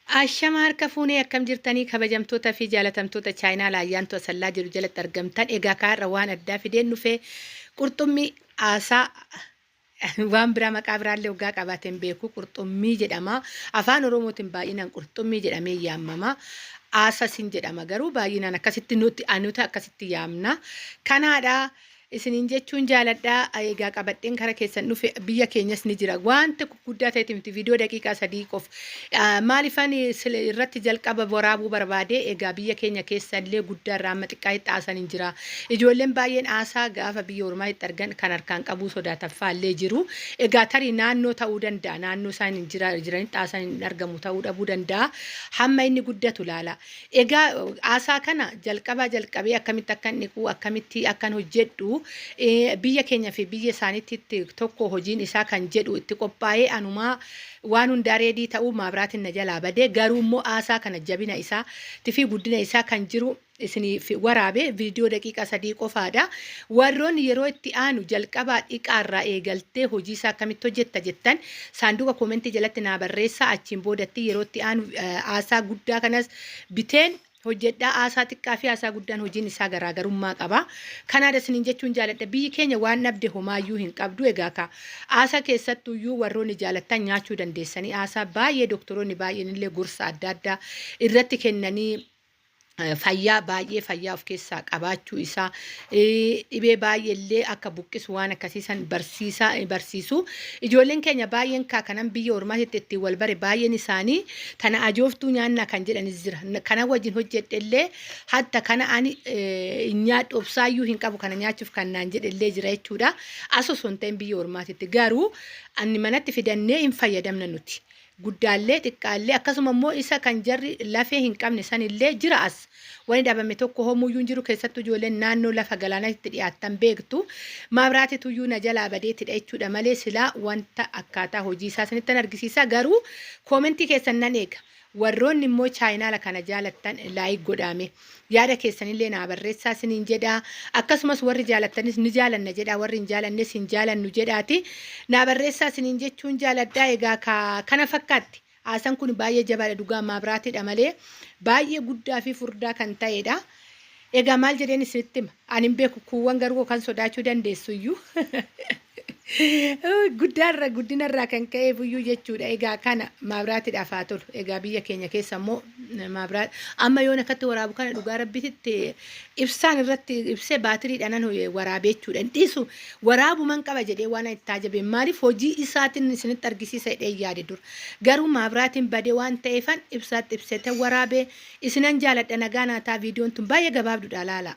Ashama harka fuunee, akkam jirtanii, kabajamtoota fi jaalatamtoota chaayinaala Ayyaantu Asallaa jedhu jalatti argamtan? Egaa kaarra waan addaa fideen dhufe. Qurxummii aasaa, waan biraa maqaa biraallee waggaa qabaateen beeku, qurxummii jedhama. Afaan Oromootiin baay'inaan qurxummii jedhamee yaamama. Aasasin jedhama, garuu baay'inaan akkasitti nuti anuta akkasitti yaamna. Kanaadha isiniin jechuun jaaladha. Egaa qabadheen kara keessan dhufe. Biyya keenyas ni jira. Wanta guddaa ta'eeti miti, viidiyoo daqiiqaa 3 qof. Maaliifan irratti jalqaba waraabuu barbaade? Egaa biyya keenya keessa illee guddaa irraa amma xiqqaa'itti aasan hin jira. Ijoolleen baay'een aasaa gaafa biyya ormaatti argan kan harkaan qabuu sodaatan illee jiru. Egaa tarii naannoo ta'uu danda'a. Naannoo isaan hin jiranitti aasan hin argamu ta'uu dhabuu danda'a. Hamma inni guddatu ilaala. Egaa aasaa kana jalqabaa jalqabee akkamitti akkan dhiqu, akkamitti akkan hojjedhu, biyya keenya fi biyya isaaniitti tokko hojiin isaa kan jedhu itti qophaa'ee anumaa waan hundaa ready ta'uu maabiraatiin na jalaa badee. Garuu immoo aasaa kana jabina isaa fi guddina isaa kan jiru isiniif waraabe, viidiyoo daqiiqaa 3 qofaadha. Warroonni yeroo itti aanu jalqabaa dhiqaarraa eegaltee hojii isaa akkamitti hojjetta jettan, saanduqa koomentii jalatti naa barreessaa. Achiin boodatti yeroo itti aanu aasaa guddaa kanas biteen hojjedhaa. Aasaa xiqqaa fi aasaa guddaan hojiin isaa garaagarummaa qaba. Kanaadha isiniin jechuun jaaladha. Biyyi keenya waan dhabde homaayyuu hin qabdu. Egaa ka aasaa keessattuyyuu warroonni jaalattan nyaachuu dandeessanii. Aasaa baay'ee doktoroonni baay'een illee gorsa adda addaa irratti kennanii, fayyaa baay'ee fayyaa of keessaa qabaachuu isaa, dhibee baay'ee illee akka buqqisu waan akkasiisan barsiisaa barsiisu. Ijoolleen keenya baay'een kaa kanan biyya ormaatitti ittiin wal bare baay'een isaanii tana ajooftuu nyaannaa kan jedhanis jira. Kana wajjin hojjedhe illee, hatta kana ani nyaadhu obsaayyuu hin qabu kana nyaachuuf kan naan jedhe illee jira jechuudha. As osoo hin ta'in biyya ormaatitti, garuu ani manatti fidannee hin fayyadamna nuti. Guddaallee xiqqaallee, akkasuma immoo isa kan jarri lafee hin qabne sanillee jira as. Wani dhabame tokko homuyyuu hin jiru. Keessattuu ijoolleen naannoo lafa galaanaatti dhiyaattan beektu. Maabiraatituyyuu na jalaa badeetidha jechuudha malee silaa wanta akkaataa hojii isaa sinittan argisiisa. Garuu koomentii keessan nan eega. Warroonni immoo chaayinaala kana jaalattan like godhaame. Yaada keessanillee naa barreessaa isiniin jedha. Akkasumas warri jaalattanis ni jaalanna jedha. Warri hin jaalannes hin jaalannu jedhaati. Naa barreessaa isiniin jechuun jaaladha. Egaa kana fakkaatti. Haasaan kun baay'ee jabaadha, dhugaa maabiraatiidha malee baay'ee guddaa fi furdaa kan ta'edha. Egaa maal jedheen isinitti hima? Ani hin beeku, kuuwwan garuu kan sodaachuu dandeessu iyyuu. Guddaarra guddinarraa kan ka'eef iyyuu jechuudha. Egaa kana maabiraatiidhaaf haa tolu. Egaa biyya keenya keessa immoo maabiraat amma yoon akkatti waraabu kana, dhugaa Rabbititti ibsaan irratti ibsee baatiriidhaan waraabee jechuudha. Hin dhiisu, waraabuman qaba jedhee waan itti taajabee, maaliif hojii isaatiin isinitti argisiisa jedhee yaade dur. Garuu maabiraatiin badee waan ta'eefan ibsaatti ibsete waraabee. Isinan jaaladha, nagaa naa ta'a. Viidiyoon tun baay'ee gabaabduudha, laala.